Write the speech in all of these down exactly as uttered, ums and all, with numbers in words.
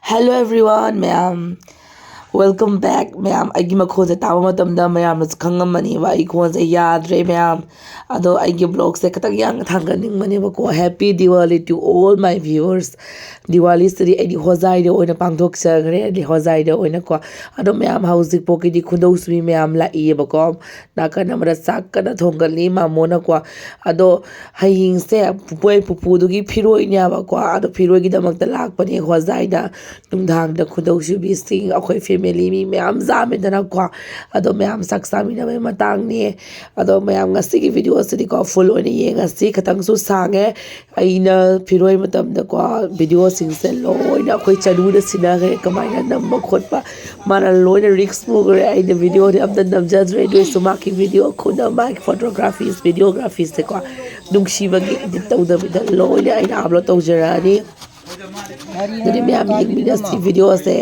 Hello everyone, ꯃꯌꯥꯝ꯫ Welcome back, ꯃꯌꯥꯝ꯫ ꯑꯩꯒꯤ ꯃꯈꯣꯟꯁꯦ ꯇꯥꯕ ꯃꯇꯝꯗ ꯃꯌꯥꯝꯅꯁꯨ ꯈꯪꯉꯝꯃꯅꯤꯕ, ꯑꯩ ꯈꯣꯟꯁꯦ ꯌꯥꯗ꯭ꯔꯦ, ꯃꯌꯥꯝ꯫ ꯑꯗꯣ ꯑꯩꯒꯤ vlogꯁꯦ ꯈꯤꯇꯪ ꯌꯥꯡꯅ ꯊꯥꯡꯒꯠꯅꯤꯡꯕꯅꯦꯕꯀꯣ꯫ Happy Diwali to all my viewers꯫ ꯗꯤꯋꯥꯂꯤꯁꯤꯗꯤ ꯑꯩꯗꯤ ꯍꯣꯖꯥꯏꯗ ꯑꯣꯏꯅ ꯄꯥꯡꯊꯣꯛꯆꯈ꯭ꯔꯦ, ꯑꯗꯤ ꯍꯣꯖꯥꯏꯗ ꯑꯣꯏꯅꯀꯣ꯫ ꯑꯗꯣ ꯃꯌꯥꯝ, ꯍꯧꯖꯤꯛꯐꯥꯎꯒꯤꯗꯤ ꯈꯨꯗꯧꯁꯨ ꯃꯤ ꯃꯌꯥꯝ ꯂꯥꯛꯏꯌꯦꯕꯀꯣ꯫ ꯅꯥꯀꯟ ꯑꯃꯗ ꯆꯥꯛ ꯀꯟꯅ ꯊꯣꯡꯒꯠꯂꯤ ꯃꯥꯃꯣꯅꯀꯣ꯫ ꯑꯗꯣ ꯍꯌꯦꯡꯁꯦ ꯄꯨꯄꯨ ꯄꯨꯄꯨꯗꯨꯒꯤ ꯐꯤꯔꯣꯏꯅꯦꯕꯀꯣ꯫ ꯑꯗꯣ ꯐꯤꯔꯣꯏꯒꯤꯗꯃꯛꯇ ꯂꯥꯛꯄꯅꯦ ꯍꯣꯖꯥꯏꯗ꯫ ꯅꯨꯡꯗꯥꯡꯗ ꯈꯨꯗꯧꯁꯤꯕꯤꯁꯤꯡ, ꯑꯩꯈꯣꯏ family ꯃꯤ ꯃꯌꯥꯝ ꯌꯥꯝꯃꯦꯗꯅꯀꯣ꯫ ꯑꯗꯣ ꯃꯌꯥꯝ ꯆꯥꯛ ꯆꯥꯃꯤꯟꯅꯕꯩ ꯃꯇꯥꯡꯅꯦ꯫ ꯑꯗꯣ ꯃꯌꯥꯝ, ꯉꯁꯤꯒꯤ videoꯁꯤꯗꯤꯀꯣ full ꯑꯣꯏꯅ ꯌꯦꯡꯉꯁꯤ꯫ ꯈꯤꯇꯪꯁꯨ ꯁꯥꯡꯉꯦ꯫ ꯑꯩꯅ ꯐꯤꯔꯣꯏ ꯃꯇꯝꯗꯀꯣ videoꯁꯤꯡꯁꯦ ꯂꯣꯏꯅ ꯑꯩꯈꯣꯏ ꯆꯅꯨꯗ ꯁꯤꯟꯅꯈ꯭ꯔꯦ, ꯀꯃꯥꯏꯅ ꯅꯝꯕ ꯈꯣꯠꯄ꯫ ꯃꯥꯅ ꯂꯣꯏꯅ risk ꯄꯨꯈ꯭ꯔꯦ꯫ ꯑꯩꯅ videoꯗꯤ ꯑꯝꯇ ꯅꯝꯖꯗ꯭ꯔꯦ, ꯑꯗꯨ ꯑꯣꯏꯁꯨ ꯃꯥꯒꯤ video ꯈꯨꯅꯝ, ꯃꯥꯒꯤ photographies, videographyꯁꯦꯀꯣ, ꯅꯨꯡꯁꯤꯕꯒꯤ edit ꯇꯧꯗꯕꯤꯗ ꯂꯣꯏꯅ ꯑꯩꯅ upload ꯇꯧꯖꯔꯛꯑꯅꯤ꯫ ꯑꯗꯨꯗꯤ ꯃꯌꯥꯝ ꯌꯦꯡꯃꯤꯟꯅꯁꯤ videoꯁꯦ꯫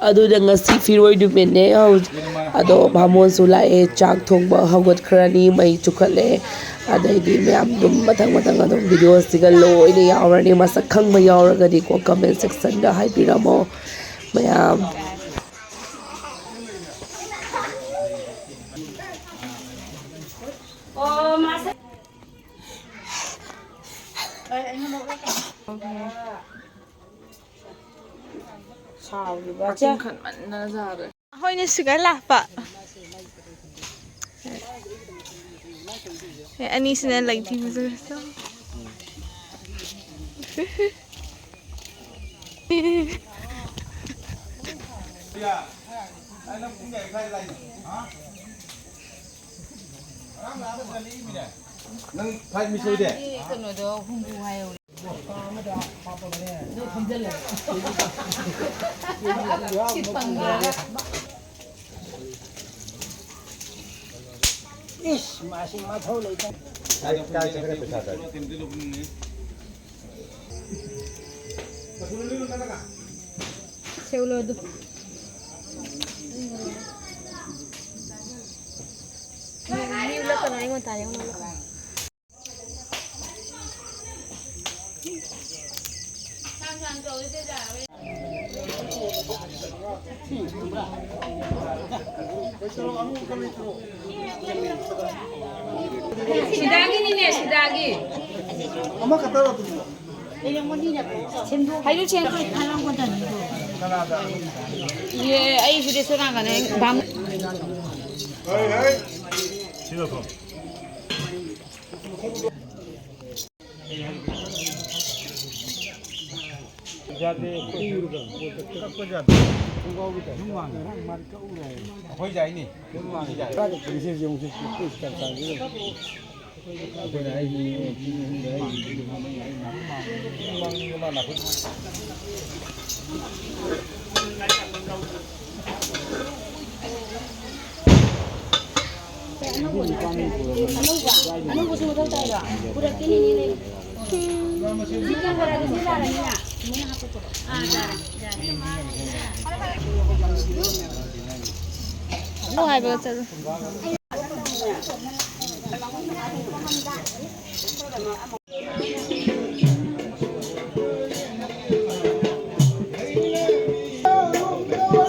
ꯑꯗꯨꯗ ꯉꯁꯤ ꯐꯤꯔꯣꯏ ꯅꯨꯃꯤꯠꯅꯦ꯫ ꯍꯧꯖꯤꯛ ꯑꯗꯣ ꯃꯥꯃꯣꯟꯁꯨ ꯂꯥꯛꯑꯦ, ꯆꯥꯛ ꯊꯣꯡꯕ ꯍꯧꯒꯠꯈ꯭ꯔꯅꯤ, ꯃꯩ ꯆꯨꯈꯠꯂꯦ꯫ ꯑꯗꯩꯗꯤ ꯃꯌꯥꯝ ꯑꯗꯨꯝ ꯃꯊꯪ ꯃꯊꯪ ꯑꯗꯨꯝ videoꯁꯤꯒ ꯂꯣꯏꯅ ꯌꯥꯎꯔꯅꯤ꯫ ꯃꯁꯛ ꯈꯪꯕ ꯌꯥꯎꯔꯒꯗꯤꯀꯣ comment sectionꯗ ꯍꯥꯏꯕꯤꯔꯝꯃꯣ ꯃꯌꯥꯝ꯫ ꯁꯥꯎꯔꯤꯕ ꯆꯦ꯫ ꯍꯣꯏꯅꯦ, sugar ꯂꯥꯛꯄ꯫ ꯑꯦ, ꯑꯅꯤꯁꯤꯅ ꯂꯩ ꯊꯤꯕꯁꯨ꯫ ꯅꯪ flight miss ꯑꯣꯏꯗꯦ? ꯀꯩꯅꯣꯗꯣ ꯍꯨꯝꯐꯨ ꯍꯥꯏꯍꯧꯔꯦ꯫ ꯏꯁ, ꯃꯥꯁꯤ ꯃꯊꯧ ꯂꯩꯇꯦ꯫ ꯀꯥꯏ, ꯀꯥꯏ ꯆꯠꯈ꯭ꯔꯦ ꯄꯩꯁꯥ ꯇꯥꯔꯦ? ꯁꯦ, ꯎꯠꯂꯣ ꯑꯗꯨ꯫ ꯃꯤ, ꯃꯤ ꯎꯠꯂꯣ꯫ ꯀꯩꯅꯣ ꯑꯩꯉꯣꯟꯗ ꯇꯥꯔꯦ, ꯑꯩꯉꯣꯟꯗ꯫ ꯁꯤꯗꯥꯒꯤꯅꯤꯅꯦ, ꯁꯤꯗꯥꯒꯤ꯫ ꯑꯃꯈꯛꯇꯔꯣ ꯑꯗꯨꯕꯨ? ꯍꯩꯔꯨꯛ ꯁꯦꯝ-, ꯏꯌꯦ, ꯑꯩ ꯁꯤꯗ ꯁꯣꯔꯥ ꯀꯥꯟꯗ ꯚꯥꯃꯨ-, ꯌꯥꯗꯦ, ꯑꯩꯈꯣꯏ ꯀꯛꯄ ꯌꯥꯗꯦ꯫ ꯈꯣꯡꯒ꯭ꯔꯥꯎꯒꯤ ꯇꯥꯏꯞ ꯁꯨꯝ ꯃꯥꯡꯉꯦ꯫ ꯑꯩꯈꯣꯏ ꯌꯥꯏꯅꯤ꯫ ꯁꯨꯝ ꯃꯥꯡꯉꯦ꯫ ꯄꯨꯂꯤꯁꯁꯦ ꯑꯃꯨꯛꯁꯨ ꯄꯨꯂꯤꯁ ꯇꯥꯟ ꯇꯥꯟꯁꯤꯜꯂꯦ꯫ ꯑꯩꯈꯣꯏꯅ ꯑꯩ ꯃꯤ ꯑꯍꯨꯝꯗ ꯑꯩ ꯃꯤ ꯑꯍꯨꯝꯗ ꯑꯩ ꯃꯥꯡꯅꯤꯡꯕ ꯃꯥꯅ ꯑꯩꯈꯣꯏ ꯑꯅꯧꯕ, ꯑꯅꯧꯕꯁꯨ ꯃꯊꯧ ꯇꯥꯏꯔꯣ? ꯄꯨꯔꯛꯀꯦꯅꯦ, ꯏꯅꯦ ꯂꯩ꯫ ꯁꯤ ꯀꯌꯥꯝ ꯐꯔꯒꯦ? ꯁꯤ ꯌꯥꯔꯅꯤꯅ? ꯑꯥ, ꯌꯥꯔꯦ, ꯌꯥꯔꯦ꯫ ꯂꯣ ꯍꯥꯏꯕꯒ ꯆꯠꯂꯨ꯫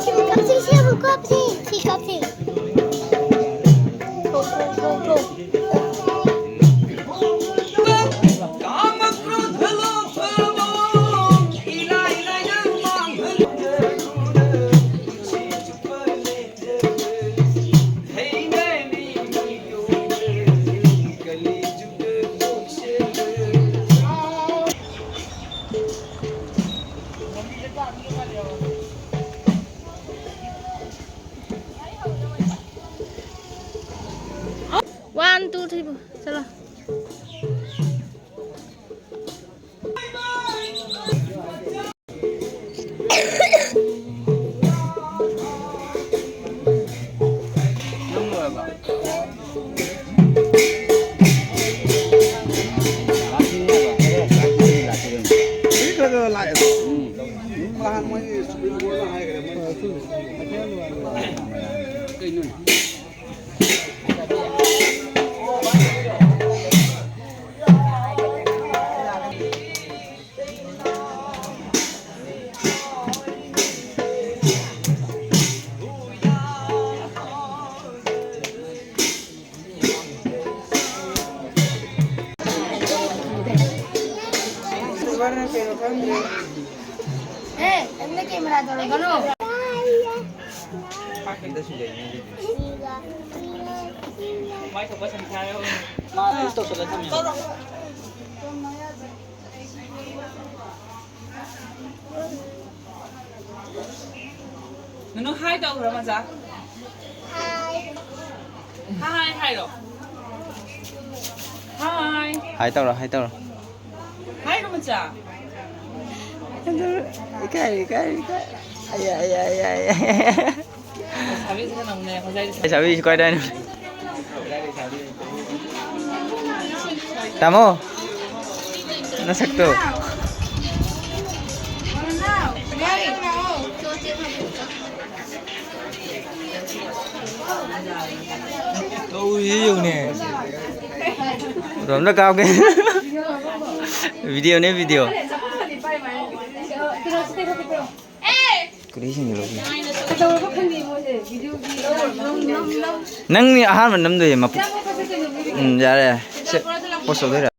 ꯁꯤ ꯀꯥꯞꯁꯤ, ꯁꯤ ꯑꯃꯨꯛ ꯀꯥꯞꯁꯤ, ꯁꯤ ꯀꯥꯞꯁꯤ꯫ ꯊꯣꯛ, ꯊꯣꯛ, ꯊꯣꯛ, ꯊꯣꯛ꯫ One, two, three, four. ꯆꯠꯂꯣ꯫ ꯃꯤ ꯈꯔ ꯈꯔ ꯂꯥꯛꯑꯦ꯫ ꯎꯝ꯫ ꯅꯍꯥꯟ ꯃꯣꯏꯒꯤ ꯁꯨꯄ꯭ꯔꯤꯝ ꯀꯣꯔꯠꯅ ꯍꯥꯏꯈ꯭ꯔꯦ, ꯃꯣꯏ ꯀꯩꯅꯣ? ꯑꯦ, ꯑꯗꯨꯅ camera ꯇꯧꯔꯛꯀꯅꯨ꯫ ꯅꯅꯨ ꯍꯥꯏ ꯇꯧꯈ꯭ꯔꯣ, ꯃꯆꯥ꯫ ꯍꯥꯏ ꯍꯥꯏꯔꯣ꯫ ꯍꯥꯏ꯫ ꯍꯥꯏ ꯇꯧꯔꯣ, ꯍꯥꯏ ꯇꯧꯔꯣ꯫ ꯍꯥꯏꯔꯣ, ꯃꯆꯥ꯫ ꯏꯀꯥꯏ, ꯏꯀꯥꯏ, ꯏꯀꯥꯏ꯫ ꯑꯌꯥ, ꯑꯌꯥ, ꯑꯌꯥ, ꯑꯌꯥ꯫ ꯂꯩꯁꯥꯕꯤꯁꯤꯅ ꯅꯪꯅꯦ ꯍꯣꯖꯥꯏꯔꯤꯁꯦ꯫ ꯂꯩꯁꯥꯕꯤꯁꯤ ꯀꯥꯏꯗ ꯍꯥꯏꯅꯣ? ꯇꯥꯃꯣ, ꯅꯁꯛꯇꯣ꯫ ꯇꯧꯔꯤꯁꯤ ꯌꯦꯡꯉꯨꯅꯦ꯫ ꯑꯗꯣ ꯑꯝꯇ ꯀꯥꯞꯀꯦ꯫ Video ꯅꯦ, video꯫ ꯀꯔꯤꯁꯤꯡꯗꯣ ꯂꯧꯕꯤ꯫ ꯅꯪꯅꯤ ꯑꯍꯥꯟꯕ ꯅꯝꯗꯣꯏꯁꯦ ꯃꯄꯨ-, ꯎꯝ, ꯌꯥꯔꯦ, ꯌꯥꯔꯦ꯫ ꯁꯦ, post ꯇꯧꯗꯣꯏꯔꯥ?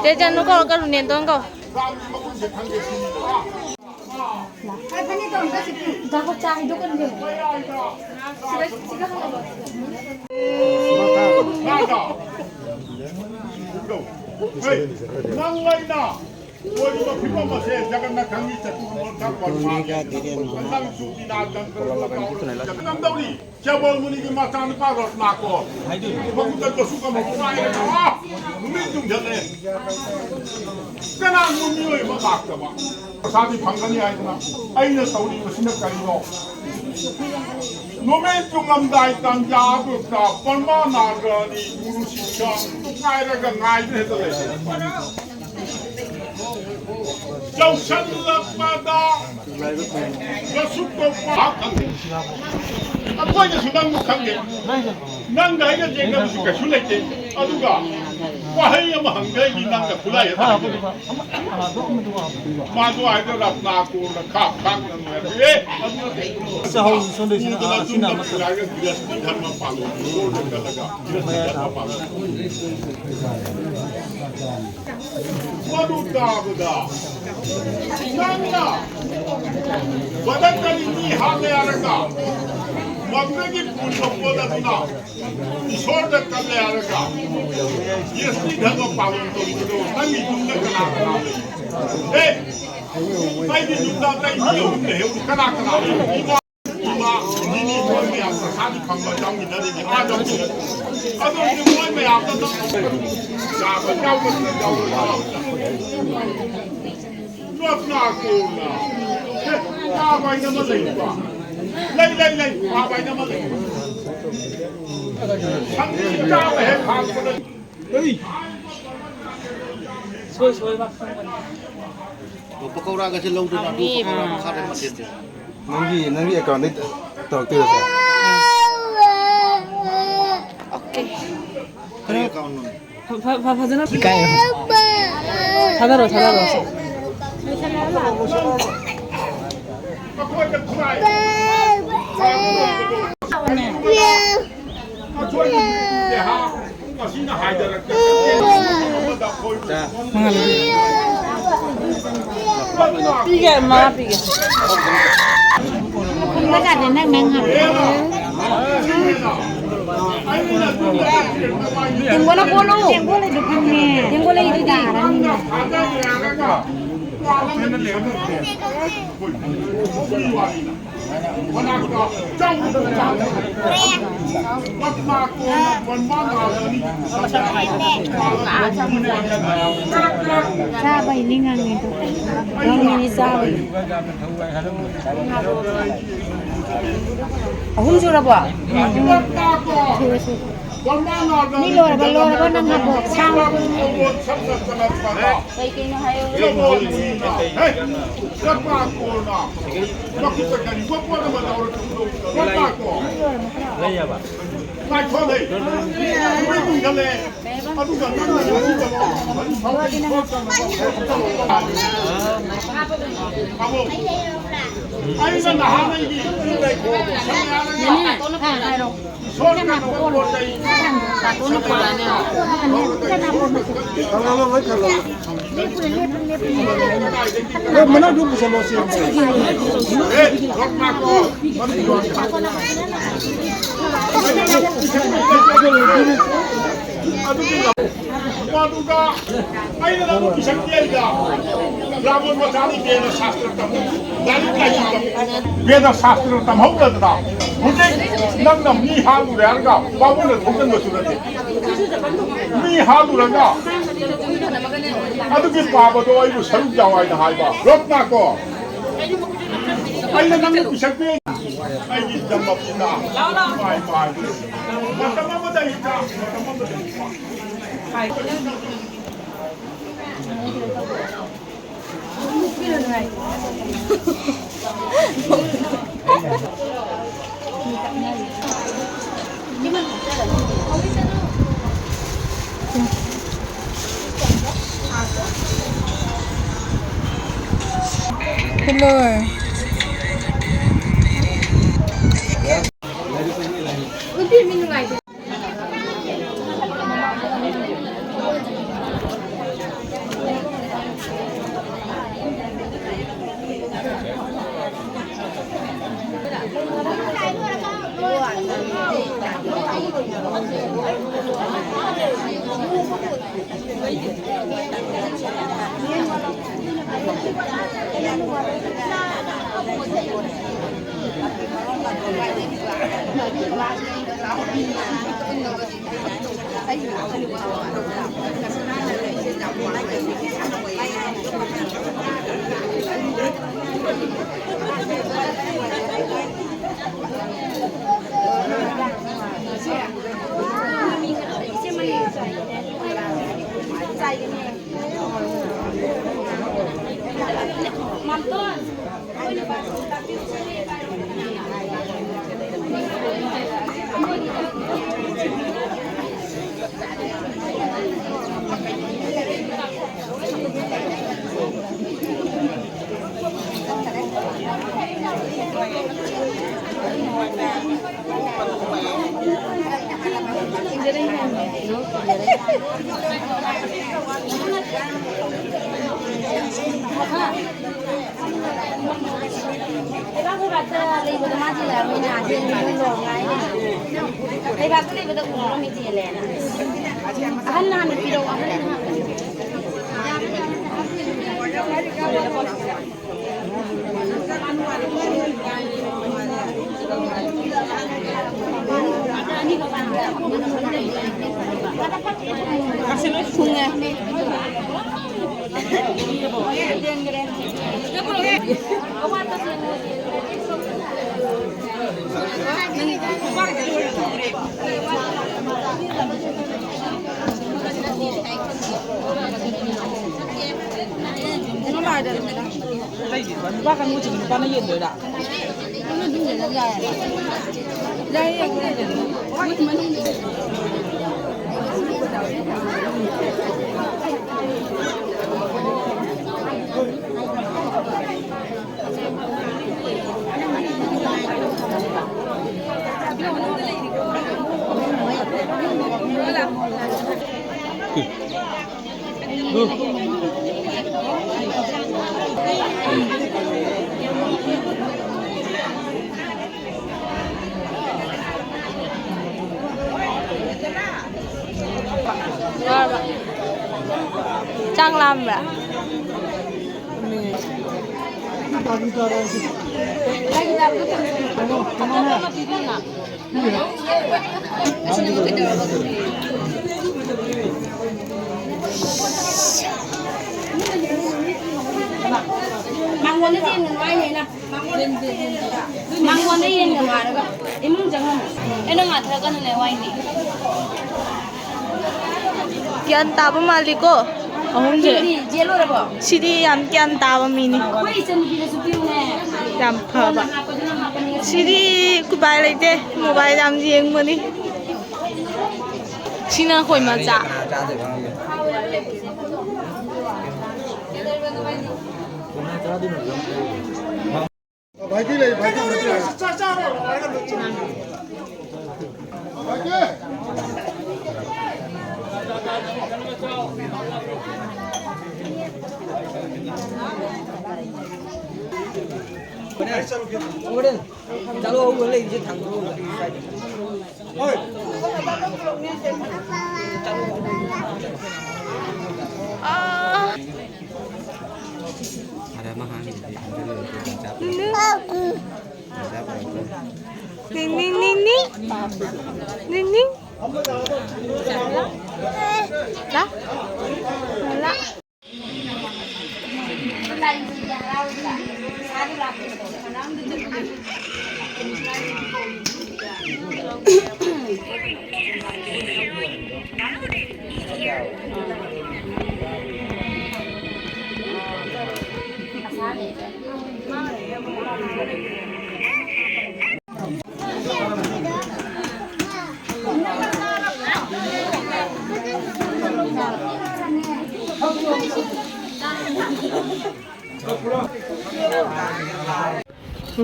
ꯆꯦ ꯆꯅꯨ ꯀꯧꯔꯣ, ꯀꯧꯔꯣ, ꯅꯦꯟꯇꯣꯟ ꯀꯧꯔꯣ꯫ ꯅꯪ ꯑꯩꯅ ꯑꯣꯏꯔꯤꯕ ꯐꯤꯕꯝ ꯑꯁꯦ ꯖꯒꯟꯅꯥꯊ ꯈꯪꯉꯤ, ꯆꯇꯨꯔꯃꯨꯔꯊ ꯄꯔꯃꯥꯅꯤ꯫ ꯅꯪ ꯆꯨꯝꯃꯤ, ꯅꯥ ꯗꯟ ꯀꯔꯝꯕ ꯇꯧꯔꯤ? ꯖꯒꯟꯅꯥꯊ ꯇꯧꯔꯤ꯫ ꯆꯦꯕꯣꯜ ꯃꯨꯅꯤꯒꯤ ꯃꯆꯥꯅꯨꯄꯥ ꯔꯠꯅꯥꯀꯣ ꯃꯈꯨꯠꯇ ꯀꯩꯁꯨ ꯀꯃ ꯄꯥꯏꯔꯒ, ꯑꯥ, ꯅꯨꯃꯤꯠ ꯌꯨꯡꯁꯤꯜꯂꯦ꯫ ꯀꯅꯥꯒꯨꯝꯕ ꯃꯤꯑꯣꯏ ꯑꯃ ꯂꯥꯛꯇꯕ ꯄꯩꯁꯥꯗꯤ ꯐꯪꯒꯅꯤ ꯍꯥꯏꯗꯅ ꯑꯩꯅ ꯇꯧꯔꯤꯕꯁꯤꯅ ꯀꯔꯤꯅꯣ? ꯅꯨꯃꯤꯠ ꯌꯨꯡꯂꯝꯗꯥꯏ ꯇꯥꯟꯖꯥ ꯑꯗꯨꯗ ꯕꯔꯃꯥ ꯅꯥꯒꯥꯅꯤ ꯒꯨꯔꯨ ꯁꯤꯡꯒ ꯇꯨꯡꯉꯥꯏꯔꯒ ꯉꯥꯏꯕ ꯍꯦꯛꯇ ꯂꯩ꯫ ꯌꯧꯁꯜꯂꯛꯄꯗ ꯀꯩꯁꯨ ꯇꯧꯕ ꯈꯪꯗꯦ꯫ ꯑꯩꯈꯣꯏꯅꯁꯨ ꯅꯪꯕꯨ ꯈꯪꯗꯦ꯫ ꯅꯪꯒ ꯑꯩꯒ ꯌꯦꯡꯅꯕꯁꯨ ꯀꯩꯁꯨ ꯂꯩꯇꯦ꯫ ꯑꯗꯨꯒ ꯋꯥꯍꯩ ꯑꯃ ꯍꯪꯒꯦ ꯑꯩꯒꯤ ꯅꯪꯅ ꯈꯨꯠꯂꯥꯏ ꯍꯦꯛ ꯍꯥꯞꯄꯤꯔꯣ꯫ ꯃꯥꯗꯣ ꯍꯥꯏꯗꯣ ꯔꯠꯅꯥ ꯀꯣꯔꯅ ꯈꯥꯞ ꯈꯥꯛꯅ ꯂꯣꯏꯔꯦ꯫ ꯑꯦ, ꯑꯗꯨ ꯅꯠꯇꯦ꯫ ꯆꯥꯍꯧ ꯁꯣꯝꯗꯩꯁꯤꯅ ꯎꯗꯅ ꯑꯥ, ꯑꯁꯤꯅ ꯇꯨꯝꯅ ꯑꯃ ꯄꯨꯔꯥꯒ ꯒ꯭ꯔꯍꯁꯊꯤ ꯙꯔꯃ ꯄꯥꯜꯂꯣ꯫ ꯒ꯭ꯔꯍꯁꯊꯤ ꯙꯔꯃ ꯄꯥꯜꯂꯣ꯫ ꯃꯗꯨ ꯇꯥꯕꯗ ꯅꯪꯅ ꯕꯗꯟꯗꯒꯤ ꯃꯤ ꯍꯥꯠꯂꯦ ꯍꯥꯏꯔꯒ ꯃꯗꯨꯗꯒꯤ ꯄꯨꯟꯕ ꯄꯣꯠ ꯑꯗꯨꯅ ꯏꯁꯣꯔꯗ ꯀꯜꯂꯦ ꯍꯥꯏꯔꯒ ꯒ꯭ꯔꯍꯁꯊꯤ ꯙꯔꯃ ꯄꯥꯂꯟ ꯇꯧꯔꯤꯕꯗꯣ ꯅꯪꯒꯤ ꯌꯨꯝꯗ ꯀꯅꯥ ꯀꯅꯥ ꯂꯩ? ꯑꯦ, ꯑꯩꯒꯤ ꯌꯨꯝꯗ ꯑꯇꯩ ꯃꯤ ꯑꯍꯨꯝ ꯂꯩꯍꯧꯔꯤ꯫ ꯀꯅꯥ ꯀꯅꯥ ꯂꯩ? ꯏꯃꯥ, ꯏꯅꯦ, ꯃꯣꯏ ꯃꯌꯥꯝ ꯄ꯭ꯔꯁꯥꯗꯤ ꯐꯪꯕ ꯌꯥꯎꯃꯤꯟꯅꯔꯤꯅꯤ꯫ ꯑꯥ ꯌꯧꯗꯦ꯫ ꯑꯗꯨ ꯑꯣꯏꯔꯗꯤ ꯃꯣꯏ ꯃꯌꯥꯝꯗꯣ ꯅꯪ ꯌꯥꯕ ꯌꯥꯎꯗꯕ ꯌꯥꯎꯔꯣꯏ꯫ ꯔꯠꯅꯥ ꯀꯣꯔꯅ꯫ ꯑꯦ, ꯄꯥꯕ ꯍꯥꯏꯅ ꯑꯃ ꯂꯩꯕ꯫ ꯂꯩ, ꯂꯩ, ꯂꯩ, ꯄꯥꯕ ꯍꯥꯏꯅ ꯑꯃ ꯂꯩꯕ꯫ ꯁꯟꯊꯤ ꯆꯥꯕ ꯍꯦꯛ ꯍꯥꯡꯕꯗ꯫ ꯁꯣꯏ, ꯁꯣꯏꯕ ꯈꯪꯕꯅꯤ꯫ ꯑꯣ, ꯄꯀꯧꯔꯥꯒꯁꯦ ꯂꯧꯗꯅ ꯑꯗꯨ ꯄꯀꯧꯔꯥ ꯃꯈꯥꯗ ꯃꯊꯦꯜꯁꯦ꯫ ꯅꯪꯒꯤ, ꯅꯪꯒꯤ ꯑꯦꯀꯥꯎꯟꯗꯩ ꯇꯧꯔꯛꯇꯣꯏꯔꯣ ꯁꯦ? ꯑꯣꯀꯦ꯫ ꯀꯔꯤ ꯑꯦꯀꯥꯎꯟꯅꯣ? ꯐ-, ꯐ-, ꯐ-, ꯐꯖꯅ ꯏꯀꯥꯏ꯫ ꯊꯥꯗꯔꯣ, ꯊꯥꯗꯔꯣ꯫ ꯄꯤꯒꯦ, ꯃꯉꯥ ꯄꯤꯒꯦ꯫ ꯄꯤꯕ ꯀꯥꯟꯗ ꯅꯪ ꯅꯪ ꯍꯥꯞꯄꯣ꯫ ꯇꯦꯡꯒꯣꯠ ꯂꯧꯈꯣꯠꯂꯨ꯫ ꯇꯦꯡꯒꯣꯠ ꯂꯩꯗꯨ ꯐꯪꯉꯦ꯫ ꯇꯦꯡꯒꯣꯠ ꯂꯩꯗꯨꯗꯤ꯫ ꯆꯥꯕꯩꯅꯤ ꯉꯥꯡꯉꯤꯗꯣ꯫ ꯉꯥꯡꯉꯤꯅꯤ ꯆꯥꯕꯩ꯫ ꯑꯍꯨꯝ ꯁꯨꯔꯕꯣ? ꯁꯨꯔꯦ, ꯁꯨꯔꯦ꯫ ꯃꯤ ꯂꯣꯏꯔꯕ, ꯂꯣꯏꯔꯕ ꯅꯪ ꯍꯥꯏꯕꯣ? ꯁꯥꯡ꯫ ꯀꯩ ꯀꯩꯅꯣ ꯍꯥꯏꯌꯣ꯫ ꯂꯩꯌꯦꯕ꯫ ꯑꯗꯨꯒ ꯅꯪꯅ ꯉꯁꯤꯗꯃꯛ ꯃꯗꯨ ꯐꯥꯎꯗꯤ ꯏꯁꯣꯔ ꯆꯪꯅꯕ ꯍꯣꯠꯅꯕ ꯇꯥꯕꯅꯤ꯫ ꯑꯩꯅ ꯅꯍꯥꯟ ꯑꯩꯒꯤ ꯏꯄꯨ ꯂꯩꯈꯣꯝ ꯏꯁꯣꯔ ꯆꯪꯅꯕ ꯄꯣꯠ ꯆꯩ ꯑꯦ, ꯃꯅꯥꯛꯇ ꯄꯨꯁꯜꯂꯣ, ꯁꯤ꯫ ꯑꯦ, ꯂꯣꯛ ꯅꯥꯀꯣ꯫ ꯑꯗꯨꯒꯤ ꯂꯝ-, ꯃꯗꯨꯒ ꯑꯩꯅ ꯅꯪꯕꯨ ꯄꯤꯁꯛ ꯄꯤꯛꯏꯉꯩꯗ ꯕ꯭ꯔꯥꯍꯃꯟ ꯃꯆꯥꯗꯤ ꯕꯦꯗ ꯁꯥꯁꯇ꯭ꯔ ꯇꯝꯃꯨ, ꯂꯥꯏꯔꯤꯛ ꯂꯥꯏꯁꯨ ꯇꯝꯃꯨ꯫ ꯕꯦꯗ ꯁꯥꯁꯇ꯭ꯔ ꯇꯝꯍꯧꯗꯗꯅ ꯍꯧꯖꯤꯛ ꯅꯪꯅ ꯃꯤ ꯍꯥꯠꯂꯨꯔꯦ ꯍꯥꯏꯔꯒ ꯕꯥꯃꯣꯟꯗ ꯊꯣꯛꯆꯟꯕꯁꯨ ꯅꯠꯇꯦ꯫ ꯃꯤ ꯍꯥꯠꯂꯨꯔꯒ ꯑꯗꯨꯒꯤ ꯄꯥꯕꯗꯣ ꯑꯩꯕꯨ ꯁꯔꯨꯛ ꯌꯥꯎ ꯍꯥꯏꯅ ꯍꯥꯏꯕ꯫ ꯔꯠꯅꯥꯀꯣ, ꯑꯩꯅ ꯅꯪꯕꯨ ꯄꯤꯁꯛ ꯄꯤꯛꯏ꯫ ꯑꯩꯒꯤ ꯖꯟꯃ ꯄꯤꯅ ꯏꯃꯥ ꯏꯄꯥꯒꯤ ꯃꯇꯝ ꯑꯃꯗ ꯏꯆꯥ, ꯃꯇꯝ ꯑꯃꯗ ꯏꯄꯥ꯫ Hello. ꯂꯩꯕꯥꯛ ꯂꯩꯕꯥꯛꯇ ꯂꯩꯕꯗꯣ ꯃꯥ ꯆꯦꯜꯂꯛꯑꯕꯅꯤꯅ ꯆꯦꯟꯕꯗꯣ ꯉꯥꯏꯔꯦ꯫ ꯂꯩꯕꯥꯛꯇ ꯂꯩꯕꯗꯣ ꯎꯔꯔꯣꯏ ꯃꯤ ꯆꯦꯜꯂꯦꯅ꯫ ꯑꯍꯟꯅ ꯍꯥꯟꯅ ꯄꯤꯔꯛꯑꯣ, ꯑꯍꯟꯅ ꯍꯥꯟꯅ꯫ ꯊꯨꯡꯉꯦ꯫ ꯀꯩꯅꯣ ꯂꯥꯛꯑꯦꯗꯅ꯫ ꯑꯇꯩꯗꯤ ꯂꯨꯄꯥ ꯀꯥꯡꯕꯨꯁꯤꯡ ꯅꯨꯄꯥꯅ ꯌꯦꯟꯗꯣꯏꯔꯥ? ꯆꯥꯛ ꯂꯥꯝꯕ꯭ꯔꯥ? ꯃꯉꯣꯟꯗ ꯌꯦꯡꯒꯅꯨ ꯍꯥꯏꯔꯒ ꯏꯃꯨꯡ ꯆꯪꯉꯝꯃꯣ꯫ ꯑꯩꯅ ꯉꯥꯊꯔꯒꯅꯨꯅꯦ ꯋꯥꯏꯅꯦ꯫ ꯒ꯭ꯌꯥꯟ ꯇꯥꯕ ꯃꯥꯜꯂꯤꯀꯣ ꯑꯍꯨꯝꯁꯦ꯫ ꯁꯤꯗꯤ ꯌꯥꯝ ꯒ꯭ꯌꯥꯟ ꯇꯥꯕ ꯃꯤꯅꯤ꯫ ꯌꯥꯝ ꯐꯕ꯫ ꯁꯤꯗꯤ ꯎꯄꯥꯏ ꯂꯩꯇꯦ, ꯃꯣꯕꯥꯏꯜ ꯌꯥꯝ ꯌꯦꯡꯕꯅꯤ꯫ ꯁꯤꯅ ꯑꯩꯈꯣꯏ ꯃꯆꯥ꯫ ꯚꯥꯏꯗꯤ ꯂꯩ, ꯚꯥꯏꯗꯤ ꯂꯩ꯫ ꯚꯥꯏꯗꯤ꯫ ꯆꯠꯂꯣ, ꯍꯧꯒꯠꯂ ꯂꯩꯕꯁꯦ ꯊꯥꯡꯗꯣꯛꯑꯣ꯫ ꯅꯤꯡ, ꯅꯤꯡ, ꯅꯤꯡ, ꯅꯤꯡ꯫ ꯅꯤꯡ, ꯅꯤꯡ꯫ ꯂꯥ? ꯂꯥ?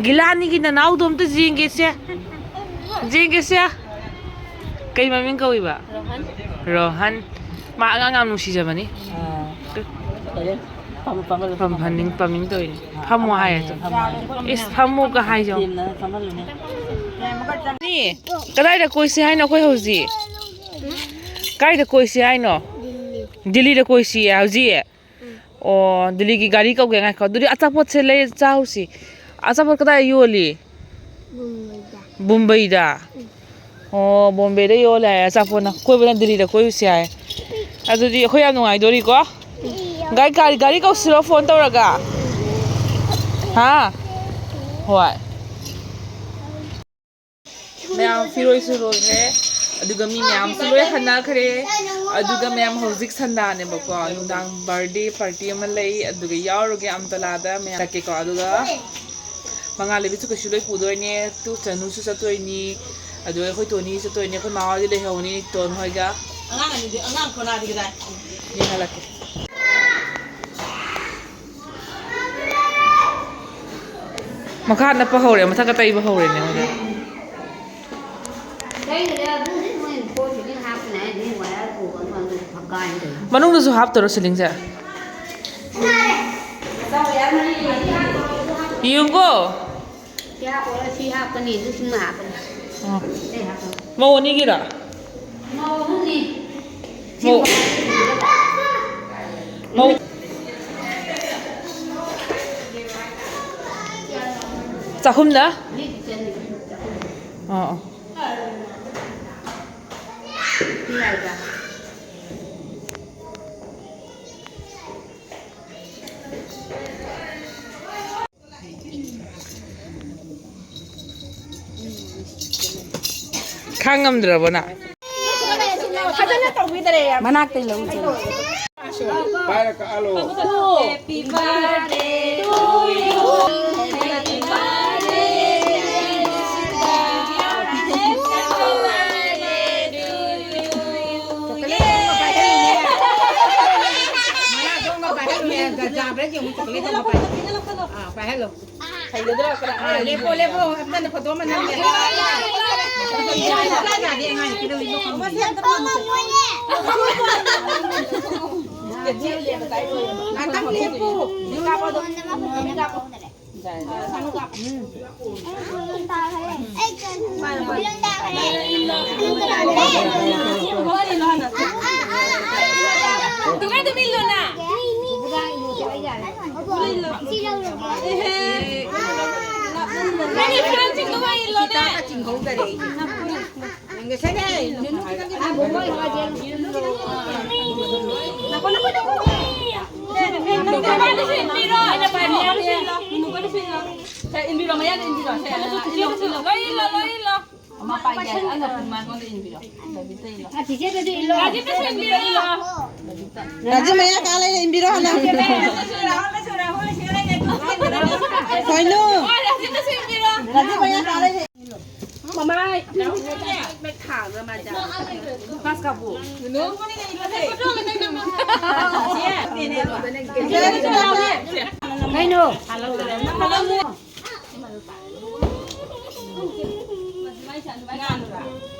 ꯒꯤꯂꯥꯅꯤꯒꯤ ꯅꯅꯥꯎꯗꯣ ꯑꯝꯇ ꯌꯦꯡꯒꯦꯁꯦ꯫ ꯌꯦꯡꯒꯦꯁꯦ꯫ ꯀꯩ ꯃꯃꯤꯡ ꯀꯧꯏꯕ? ꯔꯣꯍꯟ꯫ ꯔꯣꯍꯟ꯫ ꯃꯥ ꯑꯉꯥꯡ ꯌꯥꯝ ꯅꯨꯡꯁꯤꯖꯕꯅꯤ꯫ ꯑꯥ꯫ ꯐꯝ-, ꯐꯝꯍꯜꯂꯨ, ꯐꯝ-, ꯐꯝꯍꯟꯅꯤꯡ-, ꯐꯝꯅꯤꯡ ꯇꯧꯔꯤꯅꯤ꯫ ꯑꯥ, ꯐꯝꯃꯣ ꯍꯥꯏꯌꯦ ꯑꯗꯨ꯫ ꯐꯝꯃꯣ ꯍꯥꯏꯌꯦ꯫ ꯏꯁ, ꯐꯝꯃꯣꯒ ꯍꯥꯏꯖꯧ꯫ ꯇꯦꯝꯅ ꯐꯝꯍꯜꯂꯨꯅꯦ꯫ ꯅꯤ, ꯀꯗꯥꯏꯗ ꯀꯣꯏꯁꯤ ꯍꯥꯏꯅꯣ ꯑꯩꯈꯣꯏ ꯍꯧꯖꯤꯛ? ꯀꯥꯏꯗ ꯀꯣꯏꯁꯤ ꯍꯥꯏꯅꯣ? ꯗꯤꯜꯂꯤꯗ ꯀꯣꯏꯁꯤ ꯍꯧꯖꯤꯛ? ꯑꯣ, ꯗꯤꯜꯂꯤꯒꯤ ꯒꯥꯔꯤ ꯀꯧꯒꯦ, ꯉꯥꯏꯈꯣ꯫ ꯑꯗꯨꯗꯤ ꯑꯆꯥꯄꯣꯠꯁꯦ ꯂꯩ ꯆꯥꯎꯁꯤ꯫ ꯑꯆꯥꯄꯣꯠ ꯀꯗꯥꯏ ꯌꯣꯜꯂꯤ? ꯕꯨꯝꯕꯩꯗ꯫ ꯕꯨꯝꯕꯩꯗ? ꯎꯝ꯫ ꯑꯣ, ꯕꯣꯝꯕꯦꯗ ꯌꯣꯜꯂꯦ ꯍꯥꯏ ꯑꯆꯥꯄꯣꯠꯅ꯫ ꯀꯣꯏꯕꯅ ꯗꯤꯜꯂꯤꯗ ꯀꯣꯏꯔꯨꯁꯤ ꯍꯥꯏ꯫ ꯑꯗꯨꯗꯤ ꯑꯩꯈꯣꯏ ꯌꯥꯝ ꯅꯨꯡꯉꯥꯏꯗꯣꯔꯤꯀꯣ? ꯒꯥꯔꯤ, ꯒꯥꯔꯤ, ꯒꯥꯔꯤ ꯀꯧꯁꯤꯔꯣ ꯐꯣꯟ ꯇꯧꯔꯒ? ꯍꯥ? ꯍꯣꯏ꯫ ꯃꯌꯥꯝ ꯐꯤꯔꯣꯏꯁꯨ ꯂꯣꯏꯈ꯭ꯔꯦ, ꯑꯗꯨꯒ ꯃꯤ ꯃꯌꯥꯝꯁꯨ ꯂꯣꯏ ꯍꯟꯅꯈ꯭ꯔꯦ꯫ ꯑꯗꯨꯒ ꯃꯌꯥꯝ ꯍꯧꯖꯤꯛ ꯁꯟꯗꯥꯅꯦꯕꯀꯣ, ꯅꯨꯡꯗꯥꯡ ꯕꯥꯔꯗꯦ ꯄꯥꯔꯇꯤ ꯑꯃ ꯂꯩ, ꯑꯗꯨꯒ ꯌꯥꯎꯔꯨꯒꯦ ꯑꯝꯇꯂꯥꯗ ꯃꯌꯥꯝ ꯆꯠꯀꯦꯀꯣ꯫ ꯑꯗꯨꯒ ꯃꯉꯥꯜꯂꯩꯕꯤꯁꯨ ꯀꯩꯁꯨ ꯂꯣꯏ ꯄꯨꯗꯣꯏꯅꯦ, ꯇꯨ ꯆꯅꯨꯁꯨ ꯆꯠꯇꯣꯏꯅꯤ, ꯑꯗꯨꯒ ꯑꯩꯈꯣꯏ ꯇꯣꯅꯤ ꯆꯠꯇꯣꯏꯅꯦ, ꯑꯩꯈꯣꯏ ꯃꯥ ꯍꯣꯏꯗꯤ ꯂꯩꯍꯧꯅꯤ ꯇꯣꯟ ꯍꯣꯏꯒ꯫ ꯑꯉꯥꯡ ꯑꯅꯤꯗꯤ, ꯑꯉꯥꯡ ꯈꯣꯅꯥꯗꯤ ꯀꯗꯥꯏ? ꯌꯦꯡꯍꯜꯂꯛꯀꯦ꯫ ꯃꯈꯥ ꯅꯞꯄ ꯍꯧꯔꯦ, ꯃꯊꯛꯀ ꯇꯩꯕ ꯍꯧꯔꯦꯅꯦ ꯃꯣꯏꯗꯤ꯫ ꯂꯩꯈ꯭ꯔꯦ, ꯑꯗꯨꯗꯤ ꯃꯣꯏ ꯄꯣꯠ ꯁꯤꯗꯤ ꯍꯥꯞꯄꯅꯦ ꯍꯥꯏꯗꯤ ꯃꯣꯏ ꯍꯥꯏꯔ ꯄꯨꯕ ꯑꯗꯨ ꯑꯗꯨ ꯐꯛꯀꯥꯏꯅ ꯇꯧꯔꯤ꯫ ꯃꯅꯨꯡꯗꯁꯨ ꯍꯥꯞꯇꯣꯏꯔꯣ ꯁꯤꯂꯤꯡꯁꯦ? ꯌꯦꯡꯉꯨꯀꯣ꯫ ꯁꯤ ꯍꯥꯞꯄꯣ, ꯁꯤ ꯍꯥꯞꯀꯅꯤ, ꯑꯗꯨ ꯁꯤꯃ ꯍꯥꯞꯀꯅꯤ꯫ ꯑꯥ꯫ ꯑꯇꯩ ꯍꯥꯞꯄꯣ꯫ ꯃꯧ ꯑꯅꯤꯒꯤꯔꯣ? ꯃꯧ ꯑꯍꯨꯝꯅꯤ꯫ ꯃꯧ꯫ ꯃꯧ꯫ ꯆꯍꯨꯝꯅ? ꯑꯥ, ꯑꯥ꯫ ꯈꯥꯡꯉꯝꯗ꯭ꯔꯕꯣ ꯅꯪ? ꯐꯖꯅ ꯇꯧꯕꯤꯗꯔꯦ ꯌꯥꯝ꯫ ꯃꯅꯥꯛꯇꯩ ꯂꯧ ꯆꯠꯂꯣ꯫ ꯄꯥꯏꯔ ꯀꯛꯍꯜꯂꯣ꯫ Happy birthday to you. Happy birthday to you. ꯄꯥꯏꯍꯜꯂꯣ꯫ ꯑꯥ, ꯂꯦꯞꯄꯣ, ꯂꯦꯞꯄꯣ꯫ ꯑꯝꯇ ꯐꯣꯇꯣ ꯑꯃ ꯅꯝꯒꯦ꯫ ꯉꯥꯛꯇꯪ ꯂꯦꯞꯄꯨ꯫ ꯏꯟꯕꯤꯔꯣ, ꯃꯌꯥꯗ ꯏꯟꯕꯤꯔꯣ꯫ ꯁꯦ, ꯏꯜꯂꯣ, ꯏꯜꯂꯣ, ꯂꯣꯏ ꯏꯜꯂꯣ, ꯂꯣꯏ ꯏꯜꯂꯣ꯫ ꯃꯃꯥ ꯄꯥꯏꯒꯦ, ꯑꯩꯅ ꯃꯉꯣꯟꯗ ꯏꯟꯕꯤꯔꯣ꯫ ꯔꯥꯖꯤꯕꯇꯁꯨ ꯏꯜꯂꯣ꯫ ꯔꯥꯖꯤꯕꯇꯁꯨ ꯏꯟꯕꯤꯔꯣ꯫ ꯔꯥꯖꯤꯕ ꯃꯌꯥ ꯀꯥ ꯂꯩꯔꯦ, ꯏꯟꯕꯤꯔꯣ ꯍꯥꯟꯅ꯫ ꯀꯣꯏꯅꯨ꯫ ꯍꯣꯏ, ꯔꯥꯖꯤꯕꯇꯁꯨ ꯏꯟꯕꯤꯔꯣ꯫ ꯔꯥꯖꯤꯕ ꯃꯌꯥ ꯀꯥ ꯂꯩꯔꯦ꯫ ꯃꯃꯥꯏ꯫ ꯀꯩꯅꯣ?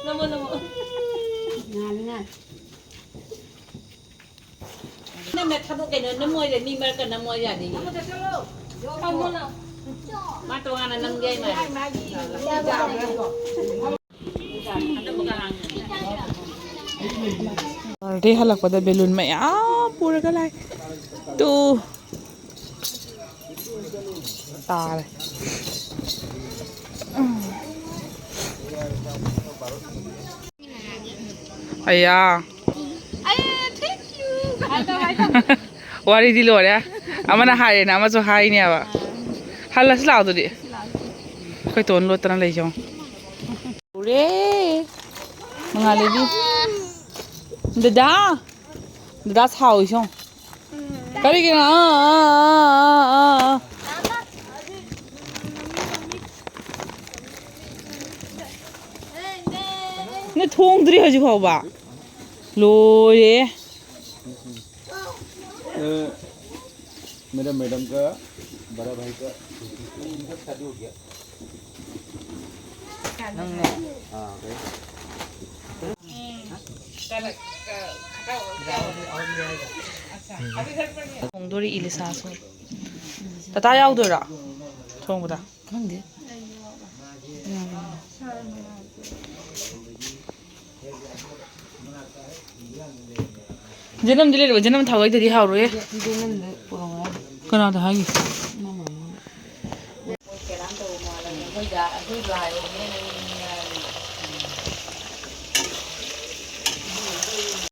ꯅꯃꯣ, ꯅꯃꯣ꯫ ꯅꯪꯅ ꯊꯕꯛ ꯀꯩꯅꯣ ꯅꯝꯃꯣꯏꯗ ꯃꯤ ꯃꯔꯛꯇ ꯅꯝꯃꯣꯏ ꯌꯥꯗꯦ꯫ ꯃꯥ ꯇꯣꯉꯥꯟꯅ ꯅꯝꯒꯦ ꯍꯥꯏ ꯃꯥꯜꯂꯦ꯫ ꯑꯗꯩ ꯍꯜꯂꯛꯄꯗ ꯕꯦꯂꯨꯟ ꯃꯌꯥꯝ ꯄꯨꯔꯒ ꯂꯥꯛꯑꯦ꯫ ꯇꯨ꯫ ꯇꯥꯔꯦ꯫ ꯑꯌꯥ꯫ ꯋꯥꯔꯤꯗꯤ ꯂꯣꯏꯔꯦ꯫ ꯑꯃꯅ ꯍꯥꯏꯔꯦꯅ ꯑꯃꯁꯨ ꯍꯥꯏꯅꯦꯕ꯫ ꯍꯜꯂꯁꯤ ꯂꯥꯛꯑꯣ ꯑꯗꯨꯗꯤ꯫ ꯑꯩꯈꯣꯏ ꯇꯣꯟ ꯂꯣꯠꯇꯅ ꯂꯩꯖꯧ꯫ ꯎꯔꯦ꯫ ꯃꯉꯥꯜꯂꯩꯕꯤ꯫ ꯗꯗꯥ꯫ ꯗꯗꯥ ꯁꯥꯎꯏꯁꯣ꯫ ꯀꯔꯤꯒꯤꯅꯣ? ꯑꯥ, ꯑꯥ, ꯑꯥ, ꯑꯥ, ꯑꯥ, ꯑꯥ꯫ ꯅꯣꯏ ꯊꯣꯡꯗ꯭ꯔꯤ ꯍꯧꯖꯤꯛ ꯐꯥꯎꯕ? ꯂꯣꯏꯔꯦ꯫ मेरा मैडम का बड़ा भाई का शादी हो गया। ꯊꯣꯡꯗꯣꯔꯤ ꯏꯂꯤꯁꯥꯁꯨ꯫ ꯇꯇꯥ ꯌꯥꯎꯗꯣꯏꯔꯣ ꯊꯣꯡꯕꯗ? ꯈꯪꯗꯦ꯫ ꯖꯅꯝꯗꯤ ꯂꯩꯔꯕ? ꯖꯅꯝ ꯊꯥꯎ ꯂꯩꯇꯗꯤ ꯍꯥꯎꯔꯣꯏꯌꯦ꯫ ꯀꯅꯥꯗ ꯍꯥꯏꯒꯦ?